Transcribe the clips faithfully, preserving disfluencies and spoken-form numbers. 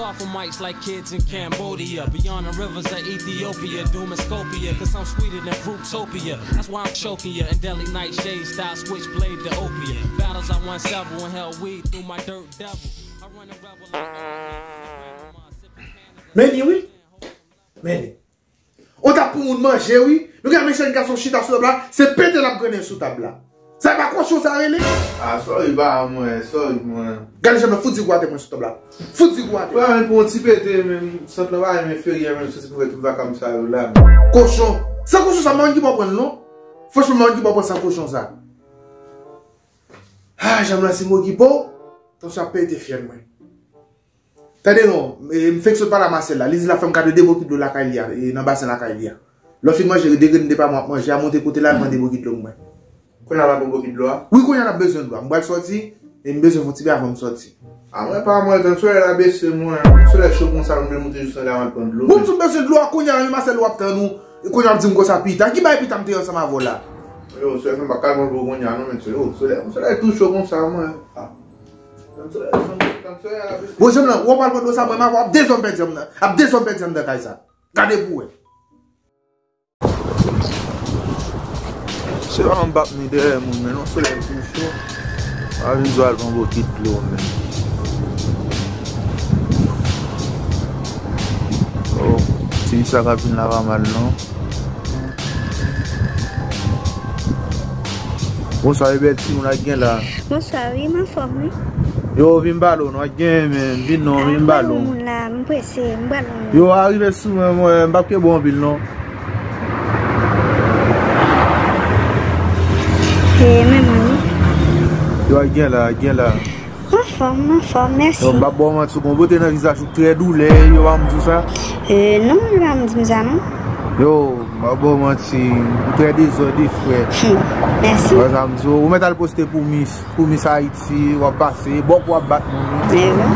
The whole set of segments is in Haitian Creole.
Off of mics like kids in Cambodia, beyond the rivers of Ethiopia, Doom and Scopia, cause I'm sweeter than Fruitopia. That's why I'm choking ya in deadly nightshade style, switchblade to opiate. Battles I won several and held weed through my dirt devil. I run a rebel like Meni wi. Meni. Ou t ap pou moun manje wi. Nou gen yon jèn gason chita sou tab la, se pete l ap grennen sou tab la. Sa e pa kochon sa rele? Ah, sorry ba mwen, sorry mwen. Gade jan m fout zigou atè mwen sou tab la. Fout zigou atè. Frè, mwen pou yon ti pete menm, sant lan pa menm feri menm, soti pou fè tout vakam sa yo la menm. Kochon. San kochon sa, mwen ki pa pran l non. Franchman, mwen ki pa pran san kochon sa. Ah, jan m lanse m okipe w. Tansyon ap pete fyèl mwen. Tande non, e, m fenk sot pale a Marcel la. Li di l ap fè m kado de bokit dlo lakay li a, e, nan basen lakay li a. Lè w fin manje, de grenn de pa mwen ap manje a, monte kote l al pran de bokit dlo mwen. Kounye a l ap pran bokit dlo a? Wi, kounye a l ap bezwen dlo a. M pral sòti, e m bezwen fè yon ti byen avan m sòti. A mwen pa mwen, tan solèy la bese mwen. Solèy cho konsa, m vle moute jis anlè a m al pran dlo. Bon, m sot bezwen dlo a kounye a, men Marcel w ap tann ou. E kounye a w ap di m konsa pita. Ki bagay pita m te ansanm avè w la? Yo, solèy fè m pa ka pran dlo kounye a non, men yo, solèy, solèy tou cho konsa mwen. Ah. Bon, janm nan, w ap al pran dlo sa, mwen, m ap, ap dezòm pèdi anndan, ap dezòm pèdi anndan kay sa. Gade pou wè. Se pa yon bak mi dèyè moun, men non, solèy tou cho. A vin di w al pran bokit dlo, men. Oh, ti misye sa k ap vin la pa mal, non. Bonswa, Ebèti, moun ak gen la. Bonswa, wi, m anfòm, wi. Yo, vin m pale w, non, ak gen, men, vin non, vin m pale w. Moun la, m prese, m pral. Yo, a rive sou mwen, mwen, m p ap kenbe w anpil, non. E, mwen, mwen, wi. Yo, ak gen la, ak gen la. Anfòm, anfòm, mèsi. Yo, m p ap ba w manti, ou gon bote nan vizaj ou k trè doulè, yo pa m di w sa? E, non, yo pa m di m sa, non. Yo, m p ap ba w manti, ou trè dezòde, frè. Hmm, mèsi. Wè sa m di w, ou mèt al poste pou Miss, pou Miss Haïti, w ap pase, bòk w ap bat moun, wi. E wi.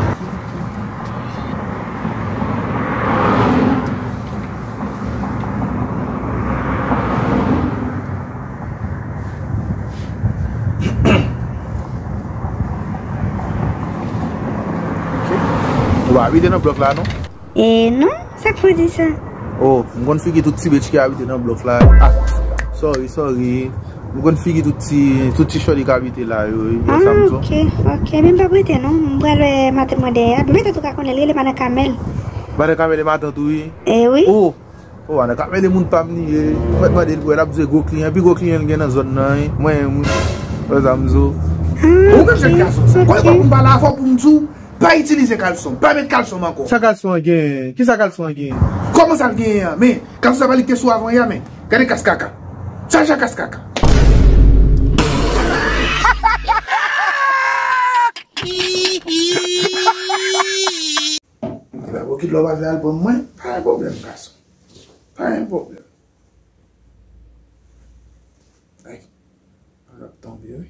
Ou pa abite nan blòk la, non? E non, sa k fè w di sa? Oh, m konn figi tout ti bitch ki abite nan blòk la. Ah, sorry, sorry. M konn figi tout ti, tout ti shorty ki abite la yo, wi. Wè sa m di w? Ah, ok, ok. Men m p ap rete, non. M pral wè matant mwen dèyè a. Matant ou ka konnen, li rele madan Kamèl. Madan Kamèl e matant ou, wi? E wi. Oh, Oh, Ana Kamèl e moun pa m li ye. Ou mèt mande l pou wè, l ap di w gwo kliyan, pi gwo kliyan l gen nan zòn nan, wi. Mwen, wi. Wè sa m di w. Ah, ou menm jèn gason sa. Kòlè pa pou m pale avè w pou m di w, pa itilize kalson, pa met kalson m ankò. Sa kalson an gen? Kisa kalson an gen? Kòman sa l genyen an? Men, kalson sa pa li k te sou avan yè a, men. Gade kas kaka. Sa jan kas kaka. Ebyen, bokit lè w pa vle al ban mwen, pa gen pwoblèm, gason. Pa gen pwoblèm. Ay, l ap tonbe, wi.